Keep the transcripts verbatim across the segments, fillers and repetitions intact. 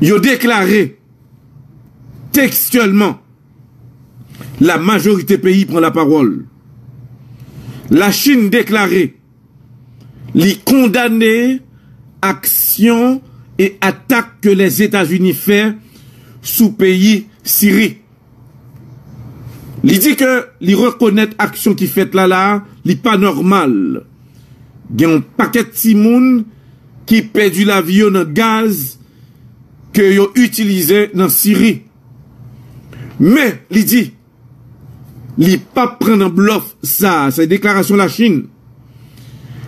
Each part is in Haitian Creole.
Yo deklare tekstyèlman, la majorite peyi pran lapawòl. Lachin deklare li kondane aksyon e atak ke Lèzetazini fè sou peyi Siri. Li di ke li rekonèt aksyon ki fèt la la, li pa nòmal. Gen yon pakèt timoun ki pèdi lavi yo nan gaz ke yo itilize nan Siri. Men, li di, li p ap pran nan blòf sa a. Se deklarasyon Lachin.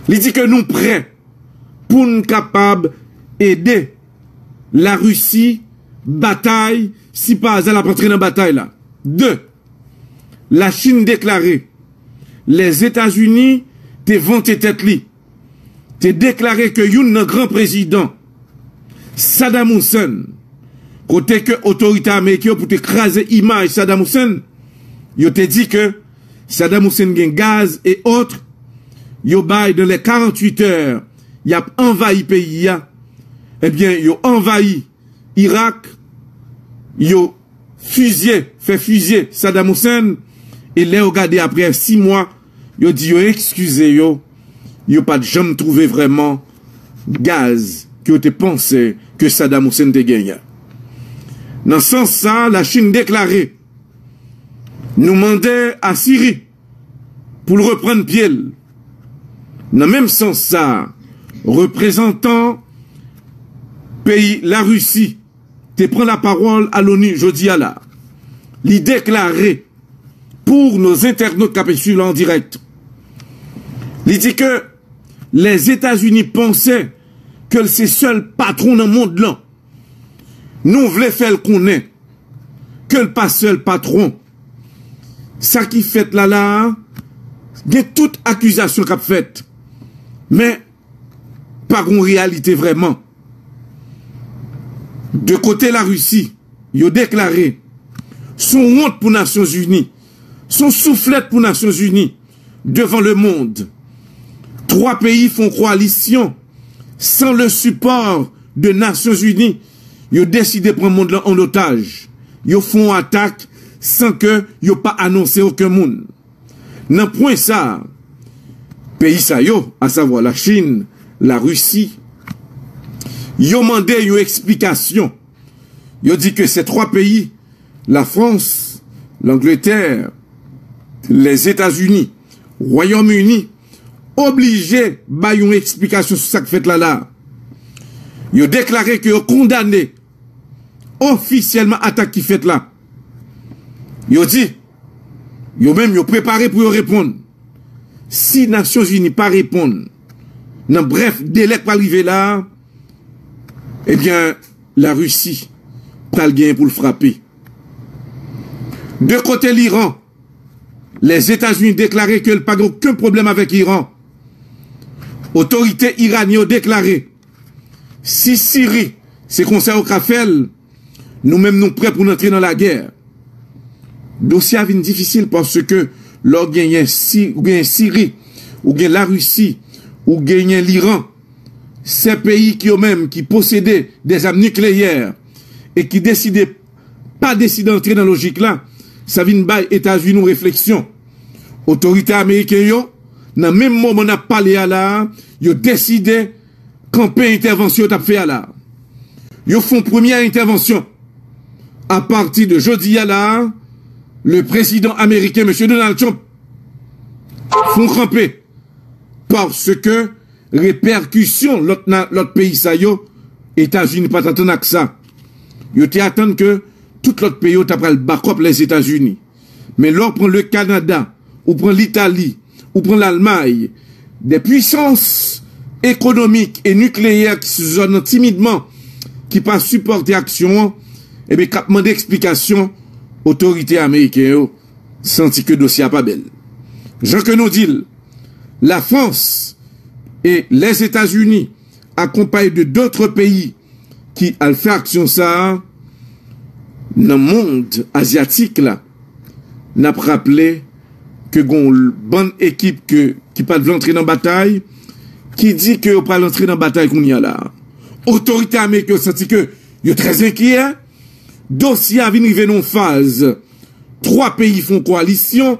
Li di ke nou prè pou n kapab ede Larisi batay si pa aza l ap antre nan batay la. De, Lachin deklare Lèzetazini te vante tèt li, te deklare ke youn nan gran prezidan, Saddam Hussein, kote ke otorite ameriken yo pou te kraze imaj Saddam Hussein, yo te di ke Saddam Hussein gen gaz e otre, yo bay dans les quarante-huit heures, y ap anvayi peyi a. Ebyen, yo anvayi Irak, yo fizye, fè fizye Saddam Hussein, e lè yo gade apre sis mwa, yo di yo ekskize yo, yo pa t janm twouve vrèman gaz ke yo te panse ke Saddam Hussein te genyen. Nan sans sa, Lachin deklare, nou mande a Siri pou l reprann pye l. Nan menm sans sa, reprezantan peyi Larisi te pran lapawòl a Loni jodi a la. Li deklare, pou nos internautes k ap swiv la an dirèk, li di ke Lèzetazini panse ke l se sèl patwon nan mond lan. Nou vle fè l konnen ke l pa sèl patwon. Sa ki fèt la la a, gen tout akizasyon k ap fèt. Men, pa gon reyalite vrèman. De kote Larisi, yo deklare, se yon wont pou Nasyonzini, se yon souflèt pou Nasyonzini devan lemonn. Twa peyi fè yon koalisyon san le sipò de Nasyonzini, yo deside pran mond lan an otaj. Yo fè yon atak san ke yo pa anonse okenn moun. Nan pwen sa a, peyi sa yo, asavwa Lachin, Larisi, yo mande yon eksplikasyon. Yo di ke se twa peyi, Lafrans, Langletè, Lèzetazini, Wayòm Ini, oblije bay yon eksplikasyon sou sa k fèt la la. Yo deklare ke yo kondane ofisyèlman atak ki fèt la. Yo di, yo menm yo prepare pou yo reponn. Si Nasyonzini pa reponn nan brèf delè k pral rive la, ebyen, Larisi pral genyen pou l frape. De kote Liran, Lèzetazini deklare ke l pa gen okenn pwoblèm avèk Iran. Otorite iranyen yo deklare, si Siri se konsa yo ka fè l, nou menm nou prè pou n antre nan lagè. Dosye a vin difisil paske lè w genyen Si-, ou genyen Siri, ou gen Larisi, ou genyen Liran, se peyi ki yo menm ki posede de zam nikleyè e ki deside, pa deside antre nan lojik la, sa vin bay Etazini yon refleksyon. Otorite ameriken yo, nan menm moman n ap pale a la a, yo deside kanpe entèvansyon yo t ap fè a la a. Yo fè yon premyè entèvansyon. Apati de jodi a la a, le prezidan ameriken, mesye Donald Trump, fè yon kanpe. Paske repèkisyon lòt na-, lòt peyi sa yo, Etazini pa t atann ak sa. Yo te atann ke tout lòt peyi yo ta pral bakòp Lèzetazini. Men lè w pran le Kanada, ou pran Litali, ou pran Lalmay, de pwisans ekonomik e nikleyè ki sou zòn nan timidman, ki pa sipòte aksyon an, ebyen, k ap mande eksplikasyon, otorite ameriken yo santi ke dosye a pa bèl. Jan ke nou di l, Lafrans e Lèzetazini, akonpaye de dòt peyi ki al fè aksyon sa a nan mond azyatik la. N ap raple ke gon bann ekip ke, ki pa t vle antre nan batay, ki di ke yo pral antre nan batay kounye a la. Otorite ameriken yo santi ke Yo trè enkyè. Dosye a vin rive nan yon faz. Twa peyi fè yon koalisyon,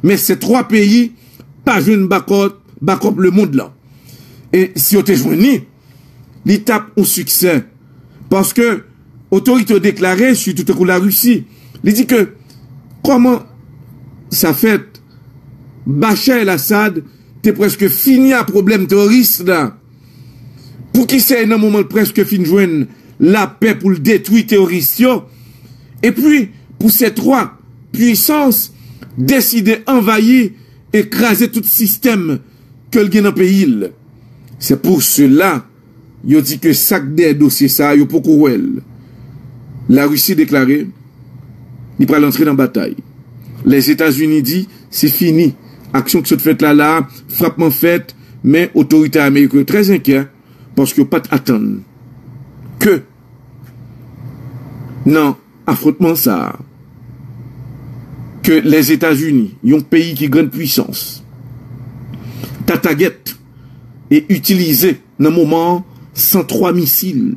men se twa peyi pa jwenn bakòp, bakòp lemonn lan. E si yo te jwenn li, li t ap yon siksè. Paske otorite yo deklare, sitou tankou Larisi, li di ke kòman sa fèt, Bashar el-Assad te prèske fini a pwoblèm teworis la. Poukisa e nan moman l prèske fin jwenn lapè pou l detwi teworis yo, epi pou se twa pwisans deside anvayi e kraze tout sistèm ke l gen nan peyi l. Se pou sela yo di ke sa k dèyè dosye sa a, yo poko wè l. Larisi deklare li pral antre nan batay. Lèzetazini di se fini. Aksyon ki sot fèt la la, frapman fèt, men otorite ameriken yo trè enkyè paske yo pa t atann ke nan afwontman sa a, ke Lèzetazini, yon peyi ki grann pwisans, ta tagèt e itilize nan moman an san twa misil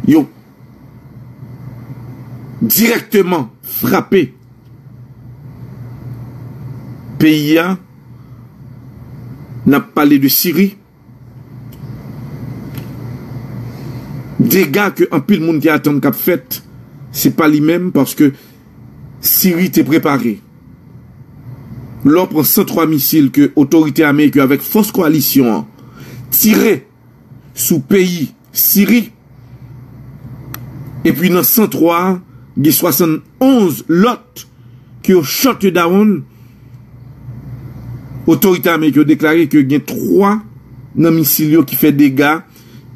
yo dirèkteman frape peyi a. N ap pale de Siri. Dega ke anpil moun te atann k ap fèt, se pa li menm, paske Siri te prepare. Lè w pran san twa misil ke otorite ameriken avèk fòs koalisyon an tire sou peyi Siri, epi nan san twa a, gen swasannonz lòt ke yo shot down. Otorite ameriken yo deklare ke gen twa nan misil yo ki fè dega,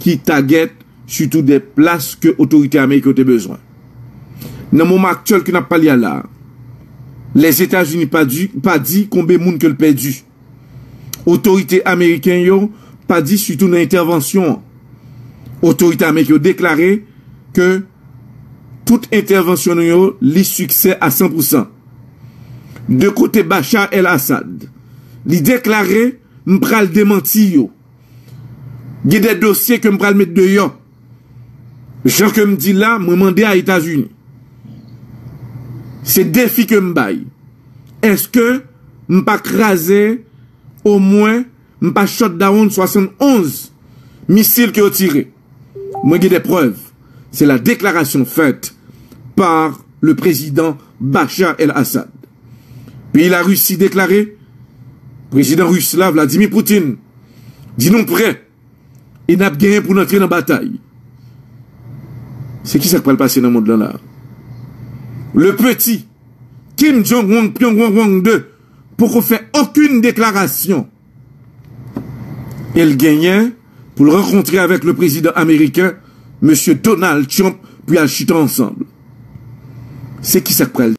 ki tagèt sitou de plas ke otorite ameriken yo te bezwen. Nan moman aktyèl ke n ap pale a la a, Lèzetazini pa di, pa di konbe moun ke l pèdi. Otorite ameriken yo pa di sitou nan entèvansyon an. Otorite ameriken yo deklare ke tout entèvansyon nou yo li siksè a san pou san. De kote Bashar el-Assad, li deklare, "M pral demanti yo. Gen de dosye ke m pral met deyò." Jan ke m di la, mwen mande a Etazini. Se defi ke m bay. Èske m pa kraze omwen, m pa shot down swasannonz misil ke yo tire? Mwen gen de prèv. Se la déclaration faite par le président Bashar el-Assad. Peyi Larisi deklare, prezidan ris la, Vladimir Putin, di nou prè e n ap genyen pou n antre nan batay. Se ki sa k pral pase nan mond lan la? Le petit Kim Jong-un Pyongyang de poko fè okenn deklarasyon. E l genyen pou l rankontre avèk le prezidan ameriken, mesye Donald Trump, pou y al chita ansanm. Se ki sa k pral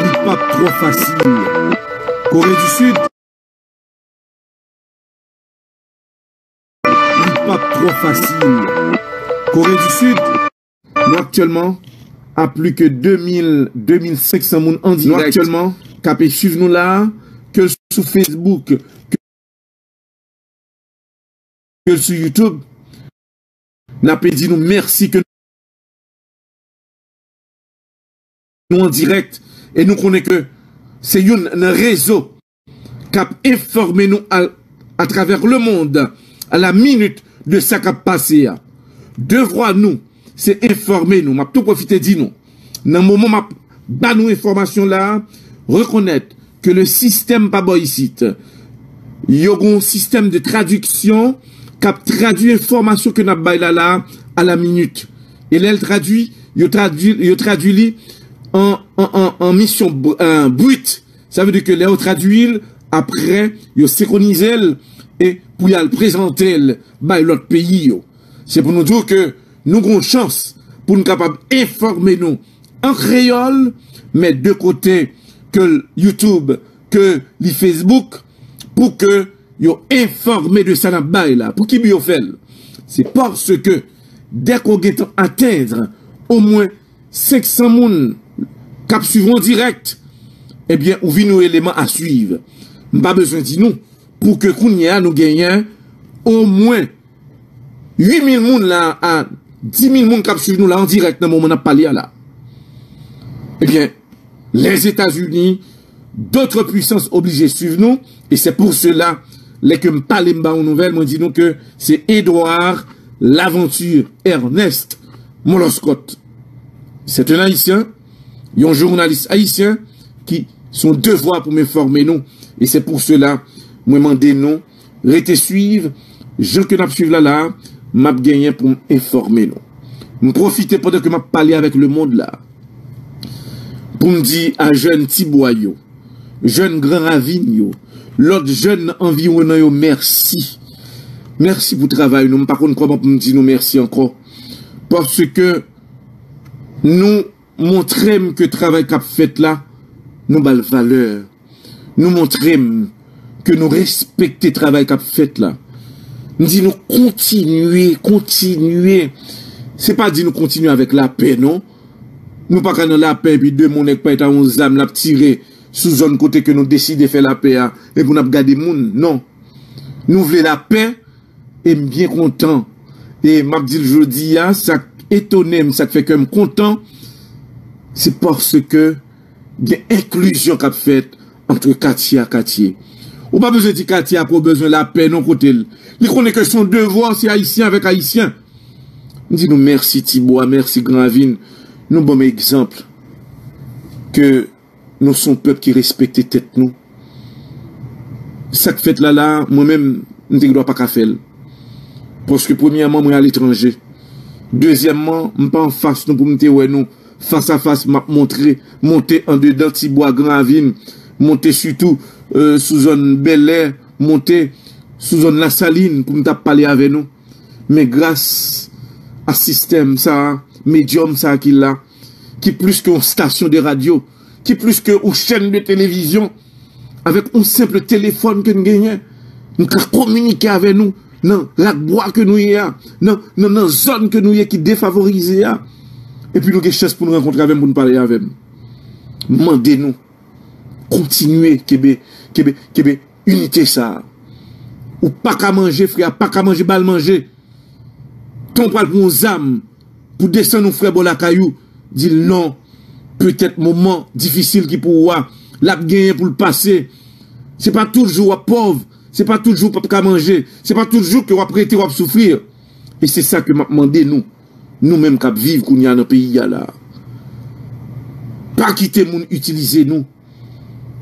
Li p ap twò fasil. Kore di Sid, li p ap twò fasil. Kore di Sid, nou aktyèlman a plis ke de mil, de mil senk san moun an dirèk. Nou aktyèlman k ap swiv nou la, ke l sou Facebook, ke l sou YouTube. N ape di nou mèsi ke nou an dirèk e nou konnen ke se youn nan rezo k ap enfòme nou a, atravè lemonn, a la minit de sa k ap pase a. Devwa nou, se enfòme nou. M ap tou pwofite di nou, nan moman m ap ba nou enfòmasyon la, rekonèt ke le sistèm pa bò isit. Yo gen yon sistèm de tradiksyon k ap tradui enfòmasyon ke n ap bay la la a la minit. E lè l tradui, yo tradui, yo tradui li an, an, an, an misyon br- an brit. Sa vle di ke lè yo tradui l, apre, yo senkwonize l e pou y al prezante l bay lòt peyi yo. Se pou nou di w ke nou gen yon chans pou n kapab enfòme nou an kreyòl, men de kote, ke l YouTube, ke li Facebook, pou ke yo enfòme de sa n ap bay la. Pou ki bi yo fè l? Se paske dèke w gentan atenn omwen senk san moun k ap swiv w an dirèk, ebyen, ou vin yon eleman a swiv. M pa bezwen di nou, pou ke kounye a nou genyen omwen uit mil moun la, a dis mil moun k ap swiv nou la an dirèk nan moman n ap pale a la. Ebyen, Lèzetazini, dotre pwisans oblije swiv nou, e se pou sela, lè ke m pale, m ba yon nouvèl, mwen di nou ke se Edouard Laventure Ernest Moloskot. Se yon Ayisyen, yon jounalis ayisyen ki se yon devwa pou m enfòme nou. E se pou sela, mwen mande nou, rete swiv, jan ke n ap swiv la la, m ap genyen pou m enfòme nou. M pwofite pandan ke m ap pale avèk lemonn la, pou m di a jèn Tibwa yo, jèn Gran Ravin yo, lòt jèn nan anviwonan yo, mèsi. Mèsi pou travay nou. M pa konn kòman pou m di nou mèsi ankò. Paske nou montre m ke travay k ap fèt la, nou ba l valè. Nou montre m ke nou respekte travay k ap fèt la. M di nou kontinye, kontinye. Se pa di nou kontinye avèk lapè, non. Nou pa ka nan lapè epi demen yon nèg parèt a yon zam l ap tire sou zòn kote ke nou deside fè lapè a, epi n ap gade moun, non. Nou vle lapè, e m byen kontan. E m ap di l jodi a, sa k etone m, sa k fè kè m kontan, se paske gen enklizyon k ap fèt ant katye a katye. Ou pa bezwen di katye a ke w bezwen lapè non kote l. Li konnen ke se yon devwa, se Ayisyen avèk Ayisyen. M di nou mèsi Tibwa, mèsi Gran Ravin. Nou ban m egzanp ke nou se yon pèp ki respekte tèt nou. Sa k fèt la la, mwen menm, m te gendwa pa ka fè l. Paske premyèman, mwen aletranje. Dezyèmman, m pa anfas nou pou m te wè nou fas a fas, m ap montre, monte andedan Tibwa, Gran Ravin, monte sitou, euh, sou zòn Bèlè, monte sou zòn Lasalin pou m t ap pale avè nou. Men gras a sistèm sa a, medyòm sa a ki la, ki plis ke yon stasyon de radyo, ki plis ke yon chèn de televizyon, avèk yon senp telefòn ke n genyen, nou ka kominike avè nou nan rakbwa ke nou ye a, nan, nan, nan zòn ke nou ye ki defavorize a, epi nou gen chans pou nou rankontre avè m, pou nou pale avè m. M mande nou, kontinye kenbe, kenbe, kenbe inite sa a. Ou pa ka manje, frè a pa ka manje, ba l manje. Tan w pral pran yon zam pou desann yon frè bò lakay ou, di l non. Petèt moman difisil ki pou ou a, l ap genyen pou l pase. Se pa tout jou w ap pòv, se pa tout jou w p ap ka manje, se pa tout jou ke w ap rete, w ap soufri. E se sa ke m ap mande nou, nou menm k ap viv kounye a nan peyi a la. Pa kite moun itilize nou.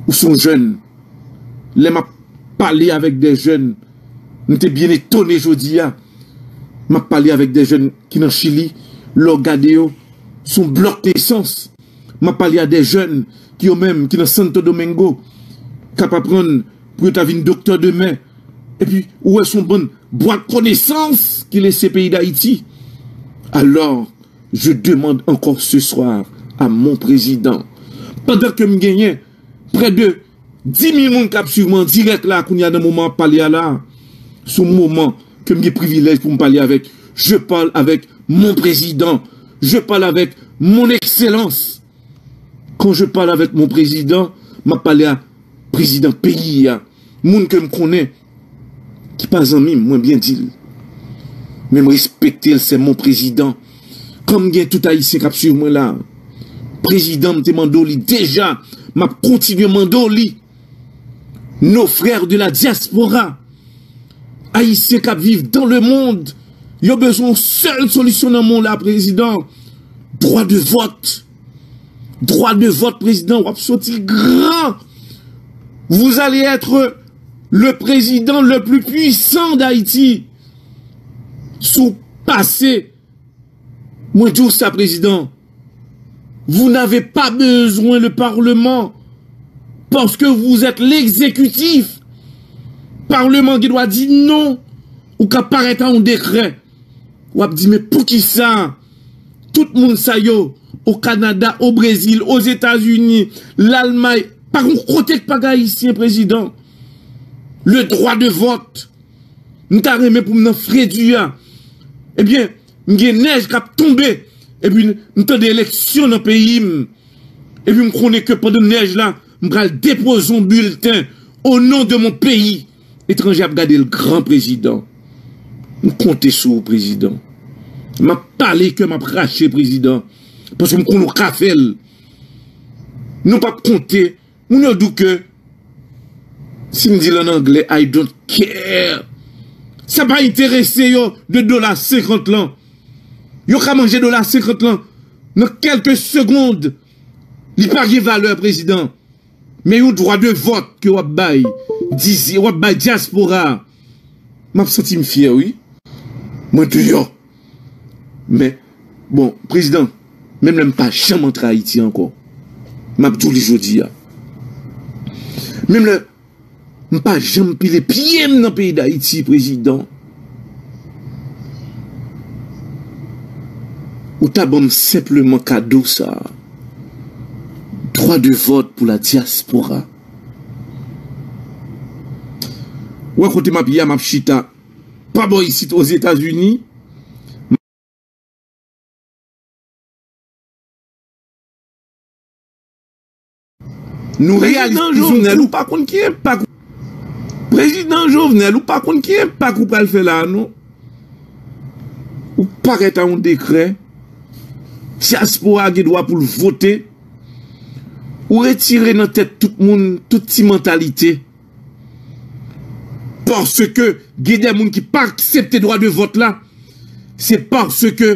Ou se yon jèn. Lè m ap pale avèk de jèn, m te byen etone jodi a. M ap pale avèk de jèn ki nan Chili. Lè w gade yo, se yon blòk nesans. M ap pale a de jèn ki yo menm ki nan Santo Domingo, k ap aprann pou yo ta vin doktè demen. Epi, ou wè se yon bann bwat konesans ki lese peyi Dayiti. Alors, je demande encore ce soir à mon président, pandan ke m genyen prè de dis mil moun k ap swiv mwen an dirèk la, kounye a nan moman ap pale a la, se yon moman ke m gen privilèj pou m pale avèk, je parle avec mon président, je parle avec mon excellence. Quand je parle avec mon président, m ap pale a prezidan peyi a, moun ke m konnen, ki pa zanmi m, mwen byen di l. Men m respekte l, se mon prezidan. Kòm gen tout Ayisyen k ap swiv mwen la, prezidan, m te mande w li deja, m ap kontinye mande w li. Nos frères de la diaspora, Ayisyen k ap viv dans le monde, Yo bezwen yon sèl solisyon nan men w la, prezidan. Dwa de vòt. Dwa de vòt, prezidan, w ap soti gran. Vous allez être le président le plus puissant d'Haïti. Si w pase, mwen di w sa, prezidan, vous n'avez pas besoin le Parlement parce que vous êtes l'exécutif. Paleman gen dwa di non, ou ka parèt a yon dekrè. W ap di, men poukisa tout moun sa yo, o Kanada, o Brezil, Ozetazini, Lalmay, pa gon kote k pa gen Ayisyen, prezidan? Le droit de vote. M ta renmen pou m nan fredi a. Ebyen, m gen nèj k ap tonbe. Epi m tande eleksyon nan peyi m. Epi m konnen ke pandan nèj la, m pral depoze yon bilten au nom de mon pays. Etranje ap gade l gran, prezidan. M konte sou ou, prezidan. M ap pale ke m ap rache, prezidan. Paske m konnen w ka fè l. Nou p ap konte. Moun yo di w ke, si m di l an anglè, "I don't care." Sa pa enterese yo de dola senkant lan. Yo ka manje dola senkant lan nan kèlke segond. Li pa gen valè, prezidan. Men yon dwa de vòt ke w ap bay, dizi, w ap bay dyaspora a. M ap santi m fyè, wi. Mwen deyò. Men, bon, prezidan, menm lè m pa janm antre Ayiti ankò, m ap di w li jodi a. Menm lè m pa janm pile pye m nan peyi Dayiti, prezidan, ou ta ban m senpleman kado sa a. Dwa de vòt pou la dyaspora. Ou wè kote m ap ye a, m ap chita pa bò isit Ozetazini. Nou reyalis, Prezidan Jovenel, ou pa konn ki enpak. Prezidan Jovenel, ou pa konn ki enpak ou pral fè la a, non. Ou parèt a yon dekrè. Dyaspora gen dwa pou l vote. Ou retire nan tèt tout moun, tout ti mantalite. Paske gen de moun ki pa aksepte dwa de vòt la, se paske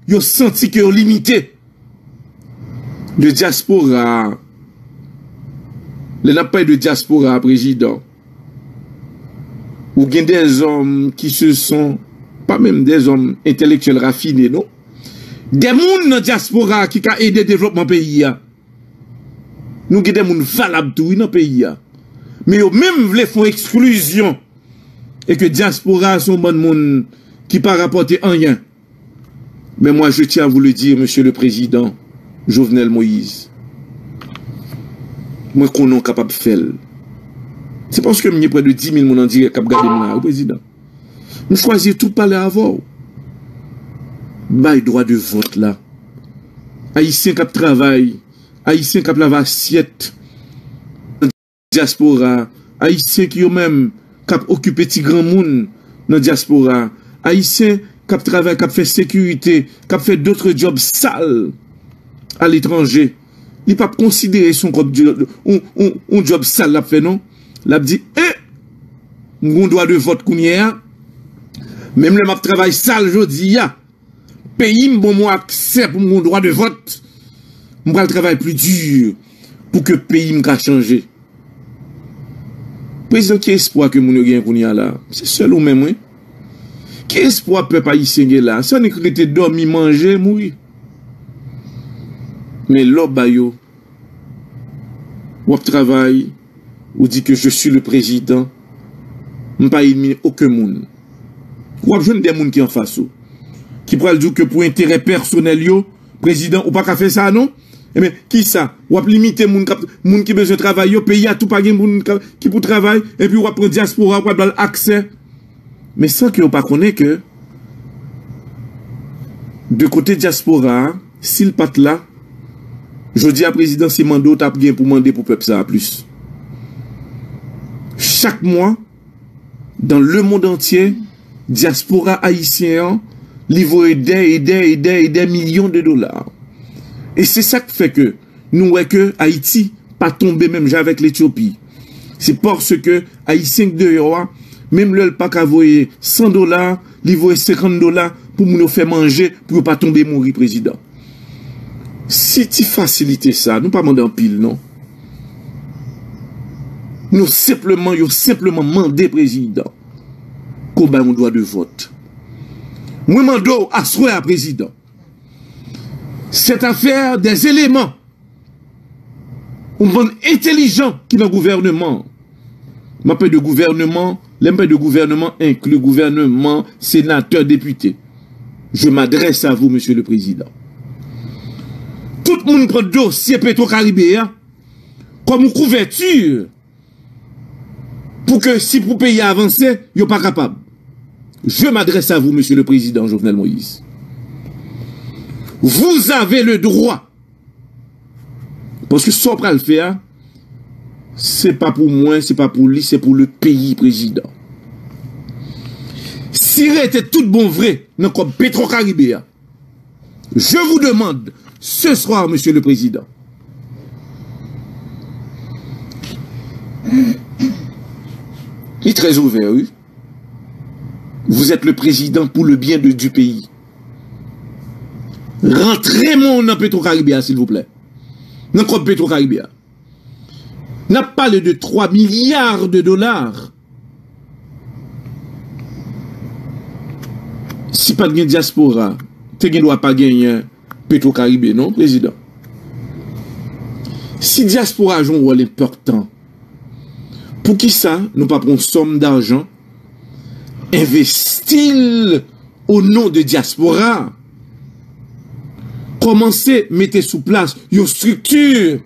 yo santi ke yo limite. De dyaspora a, lè n ap pale de dyaspora a, prezidan, ou gen des hommes qui se sont, pa menm des hommes entèlektyèl rafine, non. De moun nan dyaspora a ki ka ede devlopman peyi a. Nou gen de moun valab tou, wi, nan peyi a. Men yo menm vle fè yon eksklizyon. E ke dyaspora a se yon bann moun ki pa rapòte anyen. Men mwa, je tiens à vous le dire, Monsieur le Président Jovenel Moïse. Mwen konnen w kapab fè l. Se paske m gen prè de dis mil moun an dirèk k ap gade m la, wi, prezidan. M chwazi tou pale avè w. Bay dwa de vòt la. Ayisyen k ap travay, Ayisyen k ap lave asyèt nan dyaspora, Ayisyen ki yo menm k ap okipe ti granmoun nan dyaspora, Ayisyen k ap travay, k ap fè sekirite, k ap fè dòt djòb sal aletranje. Li p ap konsidere se yon kòb djò-, yon, yon, yon djòb sal l ap fè, non. L ap di, en, m gen yon dwa de vòt kounye a. Menm lè m ap travay sal jodi a, peyi m ban mwen aksè pou m gen yon dwa de vòt. M pral travay pli di pou ke peyi m ka chanje. Prezidan, ki espwa ke moun yo genyen kounye a la? Se sèl ou menm, wi. Ki espwa pèp ayisyen gen la? Se annik rete dòmi, manje, mouri. Men lè w ba yo, w ap travay, ou di ke je suis le président, m pa elimine okenn moun. W ap jwenn de moun ki anfas ou, ki pral di w ke pou enterè pèsonèl yo, prezidan, ou pa ka fè sa non. Ebyen, kisa? W ap limite moun k ap, moun ki bezwen travay yo, peyi a tou pa gen moun ka, ki pou travay, epi w ap pran dyaspora, w ap ba l aksè. Men san ke yo pa konnen ke de kote dyaspora a, si l pa t la, jodi a prezidan se mande w t ap gen pou mande pou pèp sa a plis. Chak mwa, dans le monde entier, dyaspora ayisyen an, li voye dè e dè e dè e dè milyon de dola. E se sa k fè ke nou wè ke Ayiti pa tonbe menm jan avèk Letyopi. Se paske Ayisyen k deyò a, menm lè l pa ka voye san dola, li voye senkant dola pou moun yo fè manje, pou yo pa tonbe mouri, prezidan. Si ti fasilite sa, nou pa mande anpil, non. Nou senpleman, yo senpleman mande prezidan ke w bay yon dwa de vòt. Mwen mande w aswè a, prezidan, cette affaire des éléments, yon bann entèlijan ki nan gouvènman. M ap pale de gouvènman, lè m pale de gouvènman, enkli gouvènman, senatè, depite. Je m'adresse à vous, Monsieur le Président. Tout moun pran dosye Petro Caribe a kòm yon kouvèti pou ke si pou peyi a avanse, yo pa kapab. Je m'adresse à vous, Monsieur le Président Jovenel Moïse. Vous avez le droit. Paske sa w pral fè a, se pa pou mwen, se pa pou li, se pou le peyi, prezidan. Si rete tout bon vre nan kòb Petro Caribe a, je vous demande ce soir, Monsieur le Président, li trè ouvè, wi. Vous êtes le président pour le bien de, du pays. Rantre men w nan Petro Caribe a, silvouplè. Nan kòb Petro Caribe a. N ap pale de twa milya de dola. Si pa t gen dyaspora, te gen dwa pa genyen Petro Caribe, non, prezidan? Si dyaspora jwe yon wòl enpòtan, poukisa nou pa pran yon sòm dajan, envesti l o non de dyaspora? Kòmanse mete sou plas yon estrikti